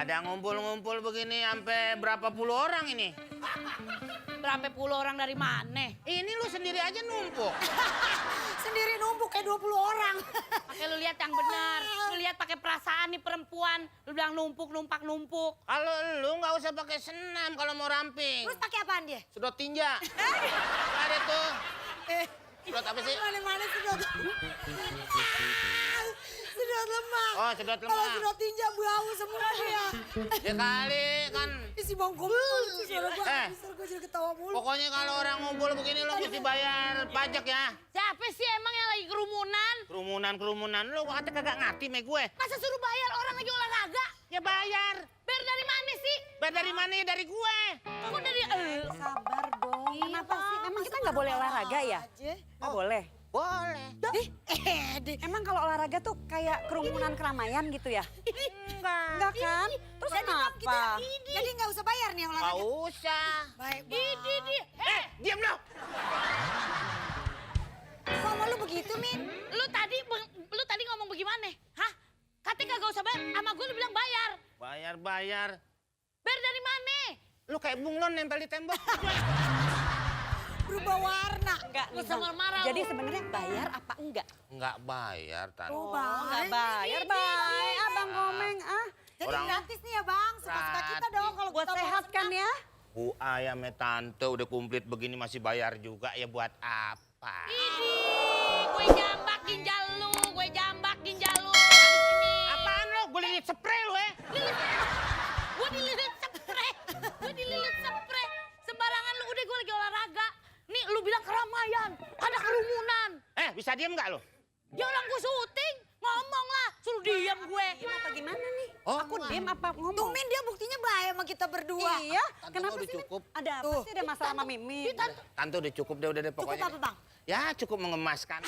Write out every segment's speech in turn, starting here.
Ada ngumpul-ngumpul begini sampai berapa puluh orang ini? Berapa puluh orang dari mana? Ini lu sendiri aja numpuk. Sendiri numpuk kayak 20 orang. Pakai lu lihat yang benar. Lu lihat pakai perasaan nih perempuan. Lu bilang numpuk. Kalau lu nggak usah pakai senam kalau mau ramping. Terus pakai apaan dia? Sedot tinja. Ada tuh. Sedot apa sih? Mana-mana sedot. Sedot lemak. Oh, sedot Kalau lemak. sedot tinja bau semua ya. Ya kali kan. Si Bang Komeng, suara gue Eh. gue jadi ketawa mulu. Pokoknya kalau orang ngumpul begini lu mesti bayar pajak ya. Siapa sih emang yang lagi kerumunan? Kerumunan lu kata kagak ngerti sama gue. Masa suruh bayar orang lagi olahraga? Ya bayar. Bayar dari mana sih? Bayar dari mana ya? Dari gue. Kok dari Sabar dong. Iya, Kenapa sih? Bang. Memang kita nggak boleh olahraga ya? Nggak boleh. Boleh. Emang kalau olahraga tuh kayak kerumunan keramaian gitu ya? Enggak kan? Terus kenapa? Jadi nggak usah bayar nih Nggak olahraga. usah. Baik, Di. Diam lo. Sama lu begitu, Min? Lu tadi ngomong bagaimana? Hah? Katanya kagak usah bayar. Sama gue lu bilang bayar. Bayar. Bayar dari mana? Lu kayak bunglon nempel di tembok. Berubah warna. Enggak Lu nih, sama Bang. marah Jadi lu. sebenarnya bayar apa enggak? Nggak bayar, Tante. Oh, Nggak Bang. bayar, Bay. Abang Komeng, Jadi Orang- gratis nih ya, Bang. Suka-suka kita dong kalau Buat kita mau sehat kan senam. ya? Bu ayamnya Tante udah komplit begini masih bayar juga ya buat apa? Gue jambak ginjal lu. Habis ini. Apaan lo? Gue lilit spray lo ya? Gue dililit spray. Sembarangan lu, udah gue lagi olahraga. Nih lu bilang keramaian, ada kerumunan. Bisa diem nggak lo? Ya orang gue syuting, ngomong lah, suruh diam gue. Apa gimana nih? Oh, Aku diem apa Tuh, ngomong? Min, dia buktinya baik sama kita berdua. Iya, Tante kenapa udah sih? Min? cukup. Ada apa Tuh. sih? Ada masalah sama Mimi? Tante udah cukup deh Cukup pokoknya. apa, Bang? Ya cukup mengemaskan.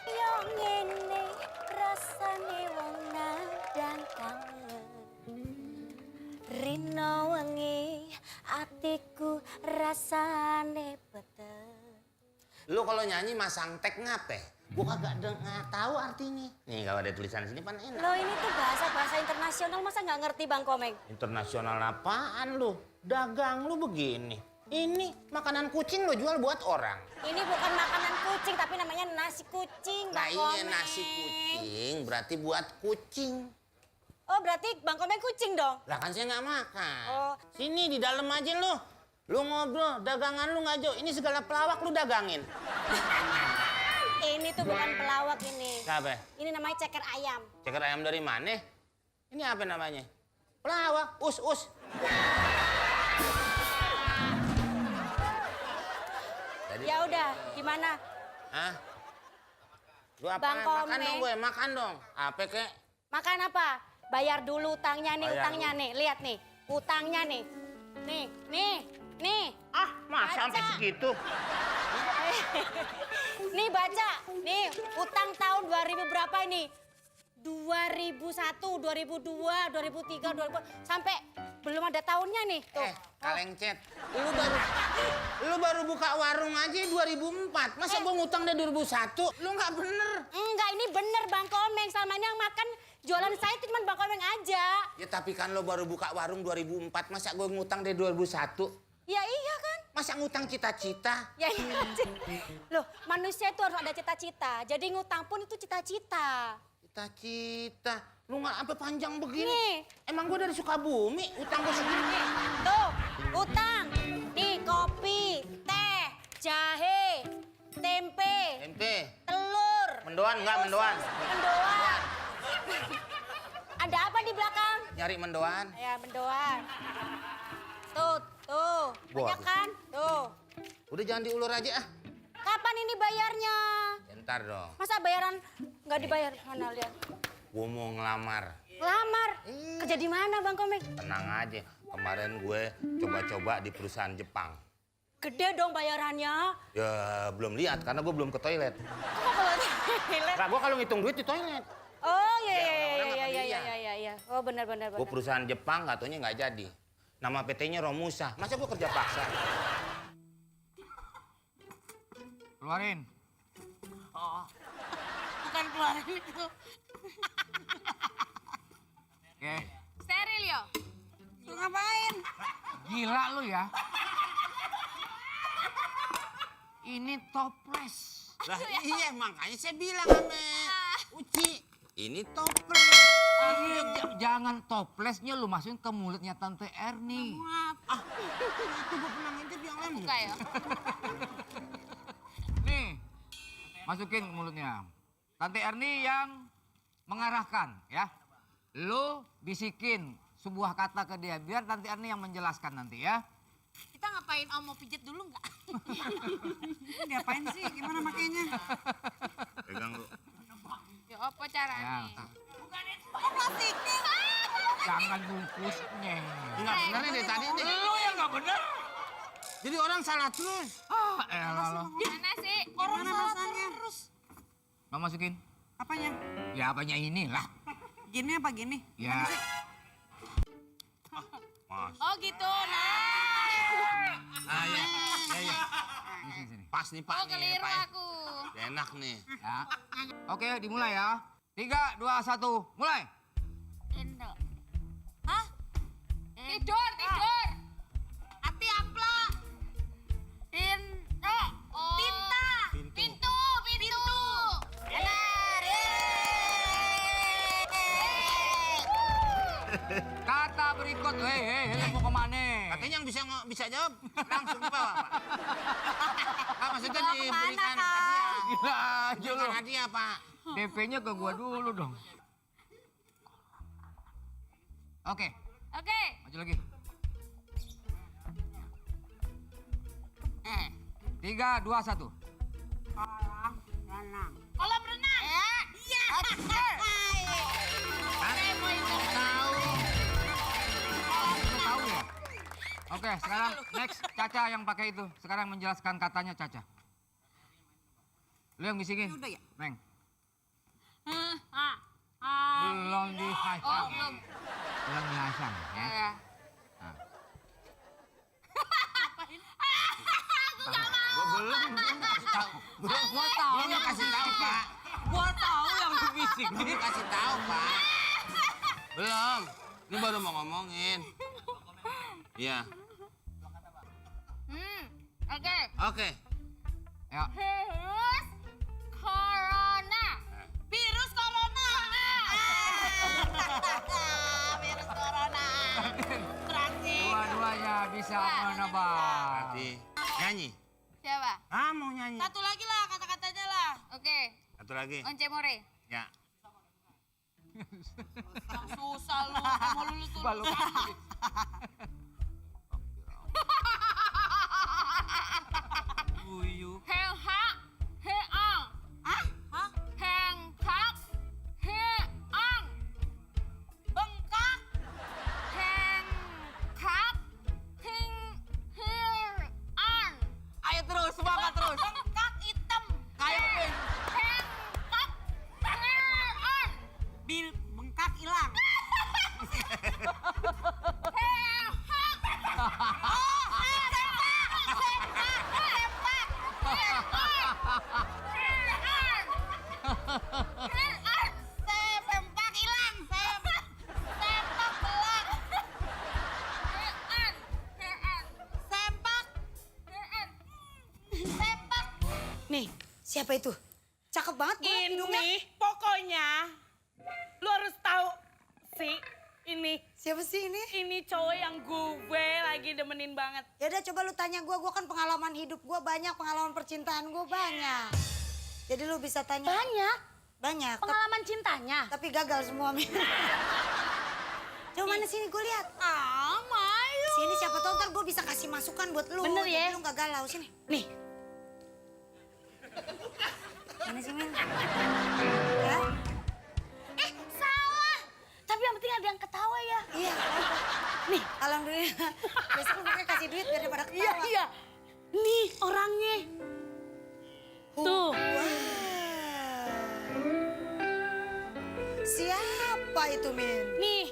Yo ngene rasane wong nadang kangen. Rino wengi atiku rasane beter. Lu kalau nyanyi masang tag ngape? Gua kagak tahu artinya. Nih kalau ada tulisan sini pan enak. Lo ini tuh bahasa internasional masa nggak ngerti Bang Komeng? Internasional apaan lu? Dagang lu begini. Ini makanan kucing lu jual buat orang. Ini bukan makanan kucing tapi namanya nasi kucing Nah Bang ini Komeng. nasi kucing berarti buat kucing. Oh berarti Bang Komeng kucing dong? Lah kan saya nggak makan. Oh. Sini di dalam aja lu. Lu ngobrol, dagangan lu nggak jauh. Ini segala pelawak lu dagangin. Ini tuh bukan pelawak ini. Apa? Ini namanya ceker ayam. Ceker ayam dari mana? Ini apa namanya? Pelawak, us. Jadi, Ya udah, gimana? ah? Lu apa? Bang Makan Komeng. dong gue, makan dong. Apa kek? Makan apa? Bayar dulu utangnya nih, Bayar utangnya dulu. nih. Lihat nih, utangnya nih. Nih. Ah, masa sampai Baca. segitu? Nih baca. Nih, utang tahun 2000 berapa ini? 2001, 2002, 2003, 2000 sampai belum ada tahunnya nih. Tuh. Kaleng cet. Lu baru buka warung aja 2004. Masa gua ngutang dari 2001? Lu nggak bener. Enggak, ini bener Bang Komeng. Selama ini yang makan jualan saya itu cuma Bang Komeng aja. Ya tapi kan lo baru buka warung 2004. Masa gua ngutang dari 2001? Ya iya kan? Masa ngutang cita-cita? Ya iya. Loh, manusia itu harus ada cita-cita. Jadi ngutang pun itu cita-cita. Cita-cita. Lu nggak sampai panjang begini. Nih. Emang gua dari Sukabumi, utang gua segini. Tuh, utang. Nih, kopi, teh, jahe, tempe, Tempe. telur. Mendoan nggak mendoan? Mendoan. Ada apa di belakang? Nyari mendoan. Ya, mendoan. Tuh. Banyak Waduh. kan? Tuh. Udah jangan diulur aja ah. Kapan ini bayarnya? Bentar dong. Masa bayaran nggak dibayar? Mana lihat? Gua mau ngelamar. Lamar. Kerja di mana, Bang Komeng? Tenang aja. Kemarin gue coba-coba di perusahaan Jepang. Gede dong bayarannya. Ya belum lihat karena gue belum ke toilet. Kok kalau toilet? Nah, gue kalau ngitung duit di toilet. Oh Ya, orang iya. Oh benar. Gue perusahaan Jepang katanya nggak jadi. Nama PT-nya Romusa. Masa gue kerja paksa? Keluarin. Bukan keluarin itu. Oke. Steril yo. Lu ngapain? Gila lu ya. Ini toples. Lah iya makanya saya bilang sama Uci. Ini toples. Iya, jangan toplesnya lu masukin ke mulutnya Tante Erni. Itu gue pernah ngintip yang lain. Buka ya. Nih, masukin ke mulutnya. Tante Erni yang mengarahkan ya. Lu bisikin sebuah kata ke dia biar Tante Erni yang menjelaskan nanti ya. Kita ngapain Om mau pijet dulu nggak? Diapain sih? Gimana makainya? Pegang lu. Ya apa caranya? Ya. Plastiknya. Jangan bungkusnya. Enggak benar nih tadi nih. Lu yang nggak bener. Jadi orang salah terus. Ah, elah lo. Mana sih? Orang masanya. Terus. Mau masukin? Apanya? Ya apanya inilah. Gini apa gini? Ya. Mas. Oh gitu. Nah. Ah ya. Ya. Sini, sini. Pas nih Pak Oh nih. keliru Pak. aku. Enak nih. Ya. Oke, dimulai ya. 3, 2, 1, mulai. Indo. Hah? Tidur, tidur. Hati apla. Indo. Oh. Tinta. Pintu, pintu. Benar. Kata berikut. Hei, mau kemana? Katanya yang bisa jawab langsung ke bawah Pak. Pak maksudnya diberikan Kak? hadiah. Gila aja lu. Berikan hadiah Pak. DP-nya ke gua dulu dong. Oke, Oke. maju lagi. 3, 2, 1. Kolam renang. Kolam renang. Iya. Tahu. Lu tahu ya? Oke, sekarang next Caca yang pakai itu. Sekarang menjelaskan katanya Caca. Lu yang bisikin. Udah ya? Neng. Ah. Belum Oh, dihasang. belum. Belum dihasang ya. Ya. Nah. Gue belum kasih tahu. Gua tahu. Belum kasih tahu Pak. Gua tahu yang lu bisik. Belum kasih tahu Pak. Belum. Ini baru mau ngomongin. Iya. Oke. Oke. Ya. Virus corona. Virus corona. Virus corona. Berarti. Dua-duanya bisa menebak. Nanti nyanyi. Siapa? Ah mau nyanyi. Satu lagi lah kata-katanya lah. Oke. Satu lagi. Once more. Ya. Susah lu. Mau lulus tuh. Balok. Buyuk. Heng hak. Heang. Hah? Heng hak. Heang. Bengkak. Heng hak. Hing. Hiran. Ayo terus, semangat terus. Bengkak hitam. Kayak pin. Heng hak. Hiran. Bil bengkak hilang. Sempak hilang. Sempak belang. Sempak. Sempak. Nih, siapa itu? Cakep banget gue hidungnya. Ini pokoknya lu harus tahu sih ini Siapa sih ini? cowok yang gue lagi demenin banget. Ya udah coba lu tanya gue kan pengalaman hidup gue banyak, pengalaman percintaan gue banyak. Jadi lu bisa tanya. Banyak Banyak. pengalaman cintanya. Tapi gagal semua. Min. Coba mana sini gue lihat. Mayu. Sini siapa tahu ntar gue bisa kasih masukan buat lu. Bener ya? Jadi lu gak galau. Sini. Nih, Mana sih Min? Ya? Salah. Tapi yang penting ada yang ketawa ya. Iya. nih, Alhamdulillah. Besok lu makanya kasih duit biar daripada ketawa. iya iya. Nih orangnya. Tuh. Wow. Siapa itu Min? Nih,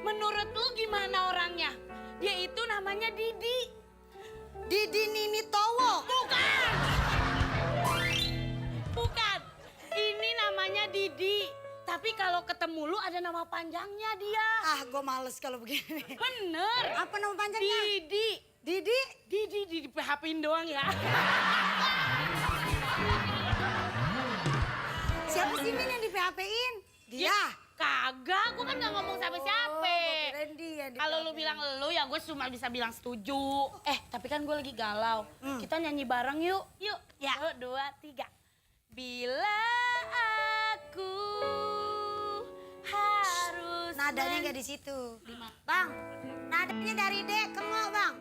menurut lu gimana orangnya? Dia itu namanya Didi. Didi Nini Towo. Bukan. Ini namanya Didi. Tapi kalau ketemu lu ada nama panjangnya dia. Ah, gue males kalau begini. Bener. Apa nama panjangnya? Didi. Didi? Di PHP-in doang ya. Siapa sih Min yang di PHP-in? Dia? Ya, kagak, gue kan gak ngomong sampai siapa. Oh, kirain dia di Kalau lu PHP-in. bilang lu ya gue cuma bisa bilang setuju. Tapi kan gue lagi galau. Kita nyanyi bareng yuk. Yuk. Ya. 1, 2, 3. Bila aku harus Nadanya nggak di situ. Bang, nadanya dari D ke Ngo, Bang.